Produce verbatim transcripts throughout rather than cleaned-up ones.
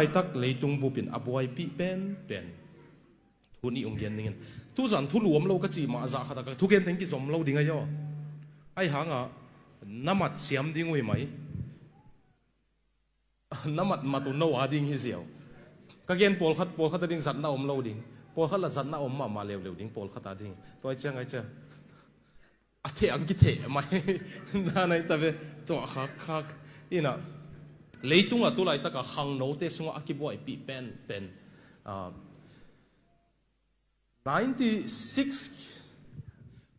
Laitak leitung bupin a buaipih penpen thu nih ong gen dingin. Tuzan thulu om lo ka cih mah zah khat a ka thugen teng kizom lo ding ahi aw. Ahi hangah na mat siam ding uh hi mai. Na mat mat uh no a ding hi ziau. Ka gen pawlkhat, pawlkhat a ding zatna om lo ding. Pawlkhat la zatna om mahmah leuleu ding, pawlkhat a ding. Tua ciang ai cia. A theh ang kitheh mai. Na nai ta ve. Tua khak khak. Ina. Leitunga tu laitaka khangnote sungah a kibuaipih penpen. Ah, ninety six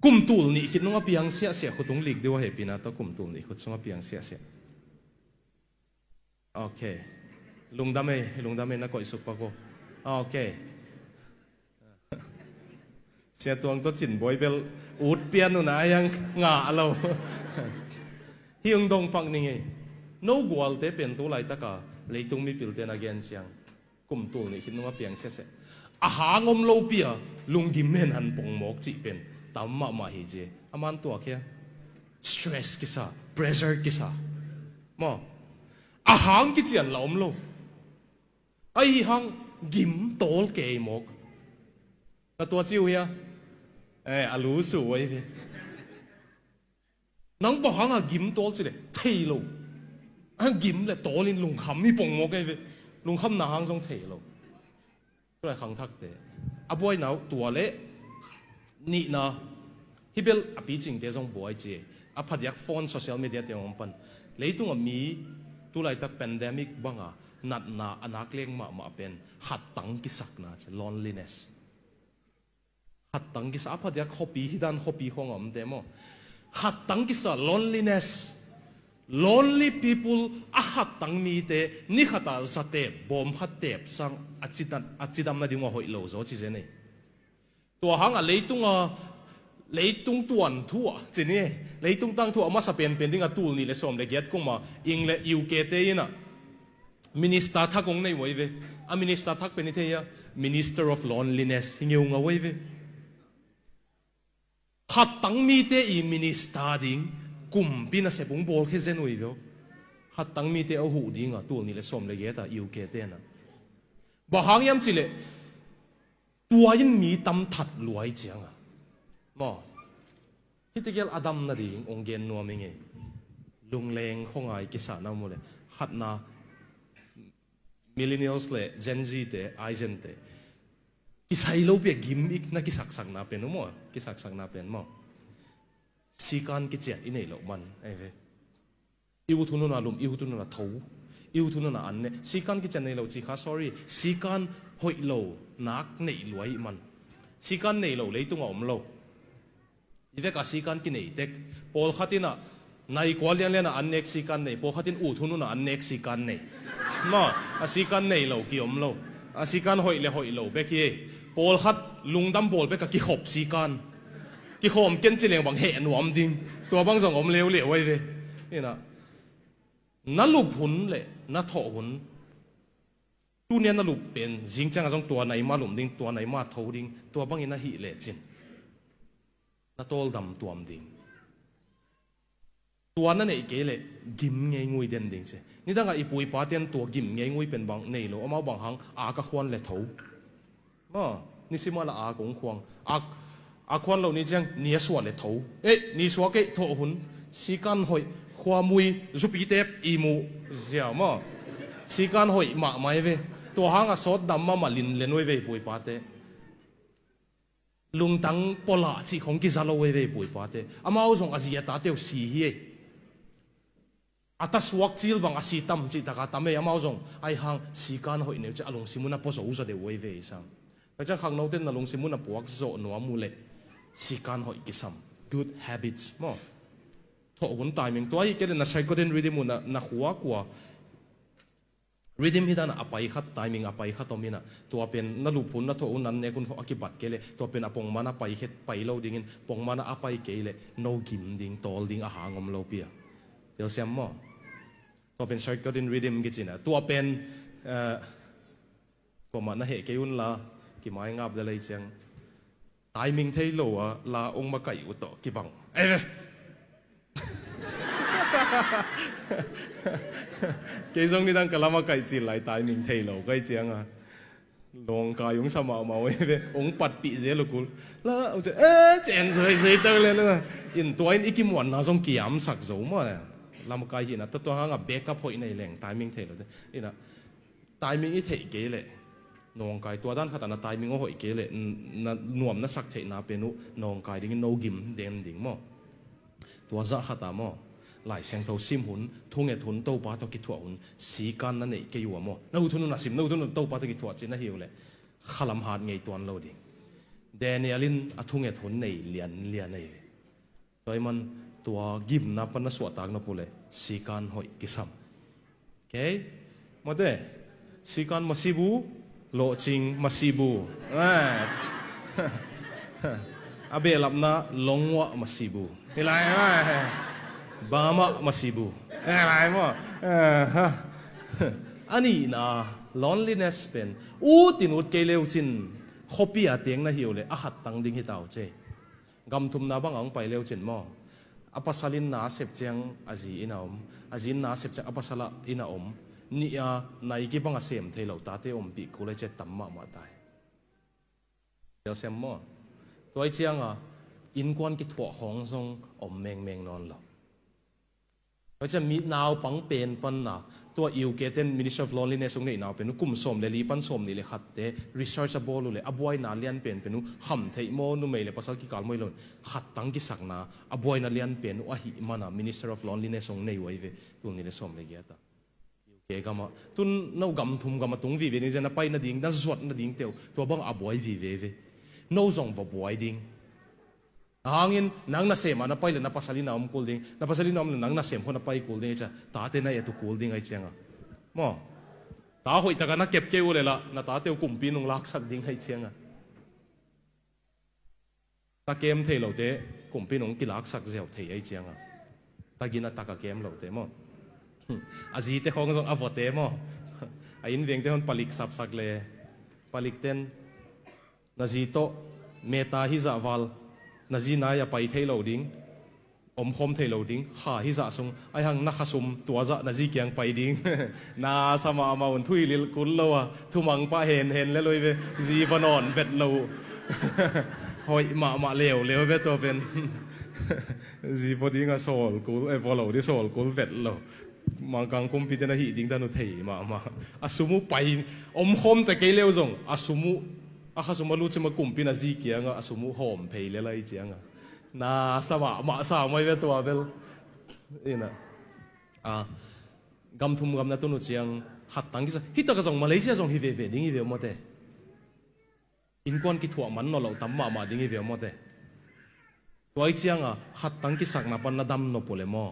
kum tul nih khit nung a piang siahsiah, khutung lik deuh a hehpihna tawh kum tul nih khit sung a piang siahsiah. Ok. Lungdam ei, lungdam ei, na koih suk pak uh. Ok. Sia Tuang tawh Cin Bawi bel ut pian uh na a hiang ngah lo. Hi ung dong pak ning ei. No gualte pen tu laitaka leitung mipilte na gen ciang kum tul nih khit nung a piang siasia. A hang om lopi a lunggim henhan pongmawk cih pen tam mahmah hi ci. A man tuak hia? Stress kisa, pressure kisa. Maw? A hang kician la om lo. Ahi hang gim tawl kei mawk. Na tua ci uh hia? Eh, a lu su uh ahi ve. Nang bang hanga gim tawl ci le thei lo. A gim le tawlin lungkham hi pongmawk ahi ve. Lungkhamna hang zong thei lo. Tulai khangthakte a buaina uh tua le nihna hi bel a picingte zong buai ci. A phadiak phone, social media te hong pan. Leitunga mi tulaitak pandemic banga natna a nak leng mahmah pen khattang kisakna ci, loneliness. Khattang kisa a phadiak khuapi hi dan khuapi khong a omte maw? Khattang kisa, loneliness. Lonely people, a khattang mite ni khata zatep, bawm khat tep sang a citan, a cidamna ding uh a hoih lo zaw ci zen ei. Tua hanga leitunga, leitung tuan thu ah ci ni, leitung tang thu a masa penpen dinga tul nih le sawm le giat kuma Eng le U K te inah minister thak hong nei uh ahi ve. A minister thak pen i thei a, Minister of Loneliness hi ngeungau ahi ve. Khattang mite i minister ding kumpi nasep hong bawlkhia zen uh ahi ve. Khattang mite a huh dinga tul nih le sawm le giat a U K tenah. Bang hang hiam cileh tua in mi tam that luai cianga maw? Hitikel a dam nading hong gen nuam hi ngei. Lungleng khuangai kisahna mu le khatna, millennials le Gen Z te, Aizen te kisai lopi a gim ik na kisaksakna pen uh maw? Kisaksakna pen maw? Sikan kician i neih loh man ahi ve. I ut hun huna lum, i ut hun huna tho, i ut hun huna an ne. Sikan kician nei lo ci kha, sorry. Sikan hoih lo nak neih luai man. Sikan nei lo leitunga om lo. I veka sikan kinei tek. Pawlkhat inah nai kua lianliana an nek sikan nei, pawlkhat in ut hun huna an nek sikan nei. Ma a sikan nei lo ki om lo. A sikan hoih le hoih lo bek hi. Pawlkhat lungdam bawl beka kikhop sikan. Kikhawm ken ci leng bang heh nuam ding. Tua bang zong om leuleu ahi ve. Inah na lup hun le na thawh hun, tunia na lup pen zing cianga zong tua nai ma lum ding, tua nai ma tho ding. Tua bangin a hih lecin na tawldam tuam ding. Tua na neih kei leh gim ngei ngui den ding ci. Nidangah i pu i pate'n tua gim ngei ngui pen bang nei lo, amau bang hang a ka khuan le tho. Ma nisim a la a kong khuang. A, a khuan lo ni ciang ni a suah le tho. Eh, ni suah kei thawh hun. Sikan hoih, khuamui, zupi tep i mu zia ma. Sikan hoih mahmah ahi ve. Tua hanga sawt dam mahmah lin le nuai ve i pu i pate. Lungtang pawlah cih khong kiza lo ahi ve i pu i pate. Amau zong a zi a tate uh si hi ei. A ta suak cil bang a si tam cih taka tam ei, amau zong ahi hang sikan hoih neu ci a lungsim un a pua zo zaw deuh uh ahi ve i sam. Ka ciang khangnote'n na lungsim un a puak zawh nuam uh leh sikan hoih kisam. Good habits maw? Thawh hun timing tua hi kei leh na circadian rhythm uh na, na khua kua rhythm hi dana a pai khat, timing a pai khat om inah, tua pen na lup hun, na thawh hun, an nek hun a kibat kei leh tua pen a pongmana pai khet, pai lo dingin, pongmana a pai kei leh no gim ding, tawl ding a hang om lopi a. Telsiam maw? Tua pen circadian rhythm kici na. Tua pen, eh, kuamah na heh kei un la, kimai ngap da lei ciang. Timing thei lo a la ong makaih uh tawh kibang. Eh, Kei zong nidang ka lam a kaih cil lai timing thei lo ka hih cianga, nawngkai hong sa mahmah uh hi ve, hong patpih zel uh kul. La, eh, cen zoi zoi tau le na. In tua in i kimuanna zong kiamsak zo mah le. Lamkai hihna, tua tua hanga backup hoih nei leng timing thei lo te. Ina, timing i theih kei leh, nawngkai tua dan khatah na timing aw hoih kei leh, n-, na nuam na sak theihna pen uh nawngkai dingin no gim den ding maw? Tua zah khatah maw, Lai Siangtho sim hun, thunget hun, Topa tawh kithuah hun, sikan na neih kei uh a maw? Na ut hun uh na sim, na ut hun uh Topa tawh kithuah cih na hi uh leh, khalam hat ngei tuan lo ding. Daniel in a thunget hun nei lianlian ahi ve. Tua ahih man tua gimna pan na suahtak nop uh leh sikan hoih kisam. Okay? Mawte, sikan masibu, lawhcing masibu. Eh. A behlapna longwah masibu. Hi lai, eh. Bama masibu. Eh, lai maw. Eh, ha. A nihna, loneliness pen. Ut in ut kei leu cin, khuapi a teng na hi uh leh, a khattang ding hi ta uh ce. Gam thumna bang a hong pai leu cin maw? A pasal in na a sep ciang a zi in a om, a zi in na a sep ciang a pasal in a om. Nih a nai kibang a sem thei lo tate ompih kul a, ci a tam mahmah ta hi. Tel sem maw? Tua ahih cianga innkuan kithuah khawng zong om mengmeng nawn lo. Tua ciang mi naupang pen pan na, tua U K ten Ministry of Loneliness hong neih nau pen uh, kum sawm le li pan sawm nih le khatte research a bawl uh leh, a buaina lian pen pen uh, khamtheih maw, numei le pasal kikal maw hi lo, khattang kisakna a buaina lian pen uh ahih mana Ministry of Loneliness hong nei uh ahi ve, tul nih le sawm le giat ah. U K gamah, tun no gam thum gamah tung vive ding, na pai nading, na zuat nading teuh, tua bang a buai vive ve. No zong va buai ding. Ahang in, nang nasem a na pai leh na pasal inn a om kul ding, na pasal inn a om leh nang nasem khawng na pai kul ding, ahih ciang tate na et uh kul ding ahih cianga. Maw? Ta hoih taka na kep kei uh leh lah, na tate uh kumpi in hong laksak ding ahih cianga. Ta kem thei lote, kumpi in hong kilaksak ziau thei ahih cianga. Ta gina taka kem lote maw? A zite khawng zong a vawte maw? A inn vengte khawng palik sapsak le, palik ten, na zi tawh meta hizah val, na zi nai a pai thei lo ding, omkhawm thei lo ding, kha hizah sung, ahih hang na khasum tua zah na zi kiang pai ding. Na sa mahmah un, thu hilh kul lo a, thumang pah henhen le lo hi ve, zi va nawn vet lo uh. Hoih mahmah leuleu ve tua pen. Zi va ding a sawl kul, eh, va lo ding sawl kul vet lo. Mangkang kumpite na hih ding dan uh thei mahmah. A sum uh pai, omkhawm ta kei leu zong, a sum uh, a khasum a lut cima kumpi in a zi kiangah a sum uh hawm phei le lai ciangah. Na sa mahmah sa mai ve tua bel. Ina. A, gam thum gam na tun uh ciang, khattang kisa. Hih takah zong Malaysia zong hi veve ding hi ve mawte. Innkuan kithuah man nawn loh tam mahmah ding hi ve mawte. Tua ahih cianga khattang kisakna pan na dam nop uh leh maw,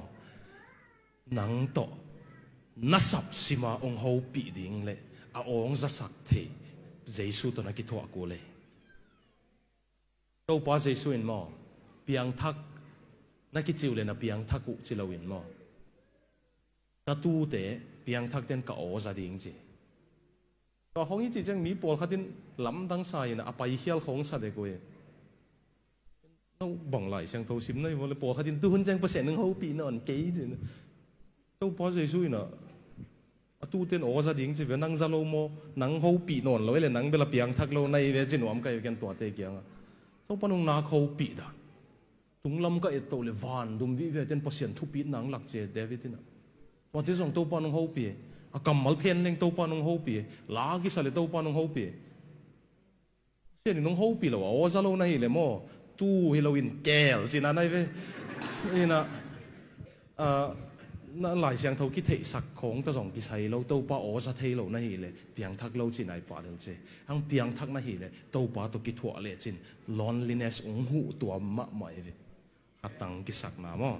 nang tawh na sapsima hong hopih ding le a awng zasak thei Jesu tawh na kithuah kul e. Topa Jesu in maw, piangthak na kici uh leh na piangthak uh ci loin maw, ka tute piangthakte in ka aw za ding ci. Tua khawng i cih ciang mi pawlkhat in lamdang sa in a paikhial khawng sa dek uh hi. No bang Lai Siangtho sim na hi maw le, pawlkhat in tu hun ciang Pasian in hong hopih nawn kei ci. Topa Jesu in a, a tute in aw za ding ci ve, nang za lo maw, nang hopih nawn lo hi leh nang bel a piangthak lo na hi ve ci nuam ka hi ve ken tuate kiangah. Topa in hong nak hopih dan. Tunglam ka et toh leh van dum vive ten Pasian thupitna hong lak ci e David in a. Tuate zong Topa in hong hopih e. A kammal phen leng Topa in hong hopih e. La kisa leh Topa in hong hopih e. Pasian in hong hopih lo a aw za lo na hi leh maw, tu hi loin keel cihna na hi ve. Ina, ah, na Lai Siangtho kitheihsak khawng tawh zong kisai lo, Topa aw za thei lo na hi leh piangthak lo cihna hi pah lel ci. Hang piangthak na hi leh Topa tawh kithuah lecin loneliness hong huh tuam mahmah hi ve. Khattang kisakna maw.